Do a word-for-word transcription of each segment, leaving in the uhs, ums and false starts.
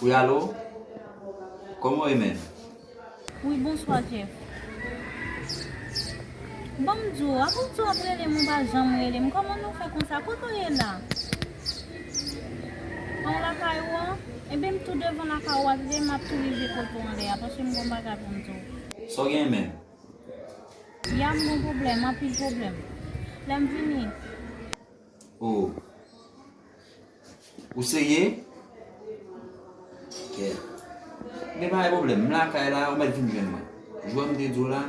Wi, alo? Kòman w ye, menm? Wi, bonswa, Jeff. Ban m di w, avan w di w ap rele m, ou pa janm rele m. Kòman nou fè konsa? Kote w ye la? An lakay ou an? Ebyen, m tou devan lakay ou a, m ap tou rive kote w anlè a, paske m gon bagay pou m di w. Sa w gen, menm? Ya, m gon pwoblèm, anpil pwoblèm. Lè m vini. Oh. Ou serye? Kèt. Men pa gen pwoblèm, m lakay la, ou mèt vin jwenn mwen. Jan m te di w la,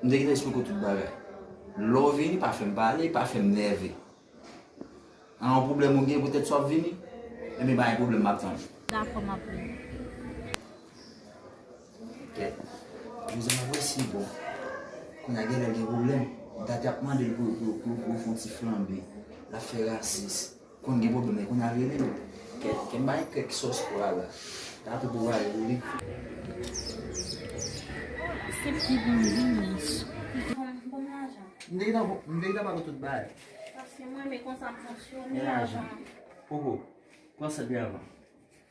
m te gentan esplike w tout bagay. Lè w vini, pa fè m pale, pa fè m nève. An, yon pwoblèm ou gen poutèt sa w ap vini? Ebyen, pa gen pwoblèm, m ap tann ou. Dakò, m ap vini. Kèt. Jozèf ap wè si bon. Kounye a genlè l gen pwoblèm. Dat y ap mande l pou, pou, pou, pou fè yon ti flanbe. L ap fè rasis. Konn gen pwoblèm, men kounye a rele l. Kèt, kèt, m bay kèk sòs pou Ala. Tatou pou Ala, wi. Se ki bon biznis. Bon, bon lajan. M te gentan, m te gentan ba w tout bagay. Paske mwen, men konsa m fonksyone, lajan. Oho. Pran sèt mil avan.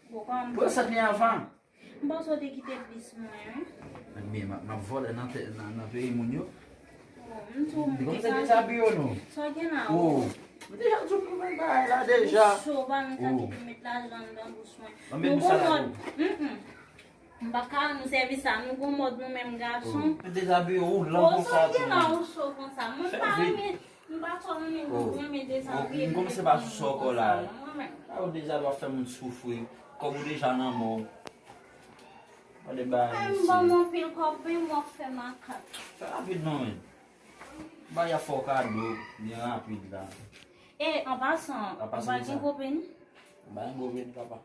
Bon, kòman? Pran sèt mil avan. M panse w te kite plis mwen, wi. Ebyen, m ap, m ap vòlè nan tè, nan, nan peyi moun yo. Oh, m tou, m te ka dezabiye w, non? Sa w gen la, oh. M deja di w pou mwen bagay la deja. Ou cho, pa m ka kite met lajan anndan bouch mwen. Anben nou gon mòd, mm, mm. M pa ka rann nou sèvis sa, nou gon mòd nou menm gason. M dezabiye w, lan konsa tou. Sa w gen la, ou cho konsa. Mwen pa renmen. M pa twò renmen moun, renmen dezabiye. M kòmanse pa sou sa ankò la. A, ou deja w ap fè moun soufri. Kòb ou deja nan men w. Gade bagay mesye. M ban m anpil kòb, men w ap fè makak. Fè rapid non, men. Bagay ap fè w kado, byen rapid la. E, an pasan, ou pa gen gwo peni? M pa gen gwo peni, papa.